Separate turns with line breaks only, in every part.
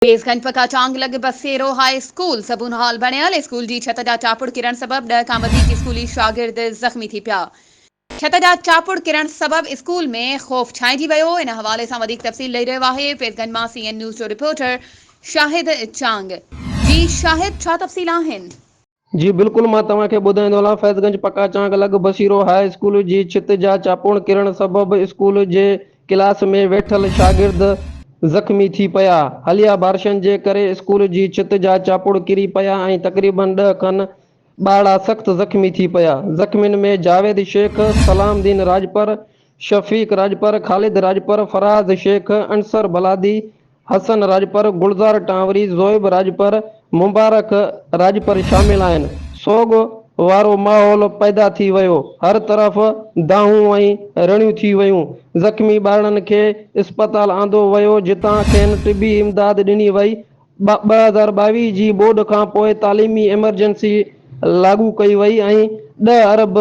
فيض گنج پڪا چانگ لڳ بسيرو high school زبون حال بڻيل، اسڪول جي ڇت جا چاپڙ ڪرڻ سبب ڏهه کان وڌيڪ اسڪولي شاگرد زخمي ٿي پيا، ڇت جا چاپڙ ڪرڻ سبب اسڪول ۾ خوف ڇانئجي ويو، ان حوالي سان وڌيڪ تفصيل ڏئي رهيو آهي فيض گنج مان سي اين نيوز جو رپورٽر شاهد چانگ، جي شاهد ڇا تفصيل آهن؟
جي بلڪل مان توهان کي ٻڌائيندو هلان فيض گنج پڪا چانگ لڳ بسيرو هاء اسڪول جي ڇت جا چاپڙ ڪرڻ سبب اسڪول جي ڪلاس ۾ ويٺل شاگرد زخمي ٿي پيا. حاليه بارشن جي ڪري اسڪول جي ڇت جا چاپڙ ڪري پيا ۽ تقريبن ڏهه کن ٻارڙا سخت زخمي ٿي پيا. زخمين ۾ جاويد شيخ، سلام دين راڄپر، شفيق راڄپر، خالد راڄپر، فراز شيخ، عنصر بلادي، حسن راڄپر، گلزار ٽانوري، زوئيب راڄپر، مبارڪ راڄپر شامل آهن. سوڳ وارو ماحول پيدا ٿي ويو. هر طرف دانهون ۽ رڙيون ٿي ويون. زخمي ٻارڙن کي اسپتال آندو ويو جتان کين طبي امداد ڏني وئي. 2022 جي ٻوڏ کان پوء تعليمي ايمرجنسي لاڳو ڪئي وئي ۽ ڏهه ارب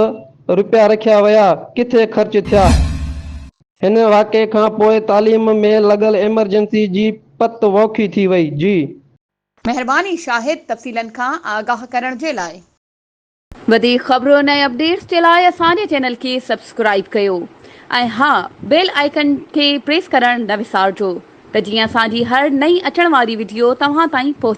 رپيا رکيا ويا، ڪٿي خرچ ٿيا؟ هن واقعي کان پوء تعليم ۾ لڳل ايمرجنسي جي پت ووکي ٿي وئي. جي.
مهرباني شاهد تفصيلن کان آگاهه ڪرڻ جي لاء. وڌيڪ خبرن ۽ اپڊيٽس جي لاء اسان جي چينل کي سبسڪرائيب ڪيو ۽ ها بيل آئيڪن کي پريس ڪرڻ نه وسارجو ته جيئن اسان جي هر نئين اچڻ واري وڊيو توهان تائين پهچي.